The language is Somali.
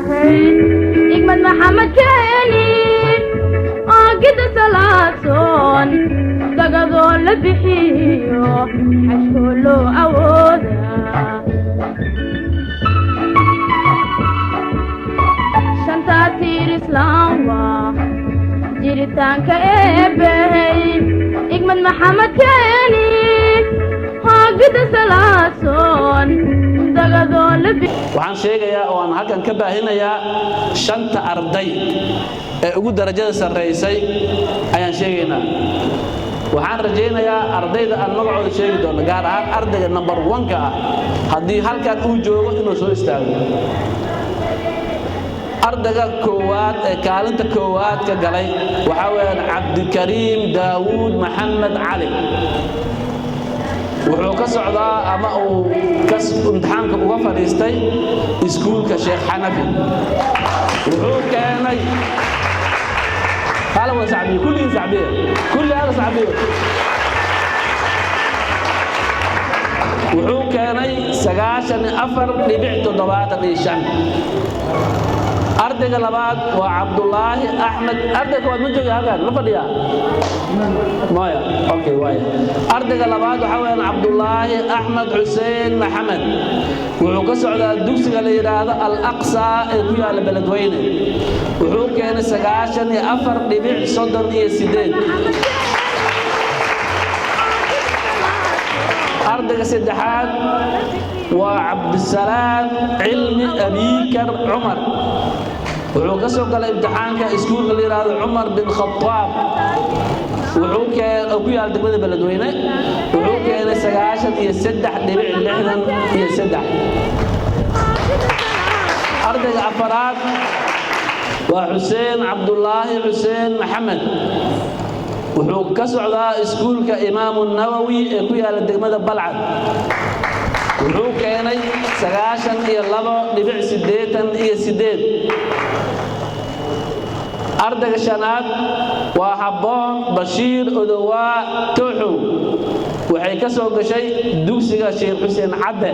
Igmad Maxamed keeni oogida salaadsoon, dagadoo la bixiyo, xajkoo loo awoodaa. Shantaa tiir Islaam waa jiritaanka Eebbehey. Igmad Maxamed keeni hoogida salaadsoon, dagadoo la Waxaan sheegayaa oo aan halkan ka baahinayaa shanta arday ee ugu darajada sarraysay ayaan sheegaynaa. Waxaan rajaynayaa ardayda aan magacooda sheegi doono, gaar ahaan ardayga number one-ka ah, haddii halkan uu joogo inuu soo istaago. Ardayga koowaad ee kaalinta koowaad ka galay waxaa weeyaan Cabdikariim Daawuud Maxamed Cali. Wuxuu ka socdaa ama uu imtixaanka uga fadhiistay iskuulka Sheekh Xanafi. Wuxuu keenay, hala wada sacbiyo, kulligiin sacbiye, kulli hala sacbiyo. Wuxuu keenay 94.75. Ardayga labaad waa Cabdulaahi Axmed. Ardayga koowaad ma jooga halkan? Ma fadhiyaa? Maya. Okay, waaya. Ardayga labaad waxaa weeyaan Cabdulaahi Axmed Xuseen Maxamed. Wuxuu ka socdaa dugsiga la yidhaahdo Al Aqsa ee ku yaalla Beledweyne. Wuxuu keenay 94.38. Ardayga saddexaad waa Cabdisalaam Cilmi Abiikar Cumar. Wuxuu ka soo galay imtixaanka iskuulka la yidhaahdo Cumar bin Khataab, wuxuu keen oo ku yaala degmada Beledweyne. Wuxuu keenay 93.63. Ardayga afaraad waa Xuseen Cabdulaahi Xuseen Maxamed. Wuxuu ka socdaa iskuulka Imaamu Nawowi ee ku yaala degmada Balcad. Wuxuu keenay 92.88. Ardayga shanaad waa Habboon Bashiir Odowaa Tooxow. Waxay ka soo gashay dugsiga Sheekh Xuseen Cadde.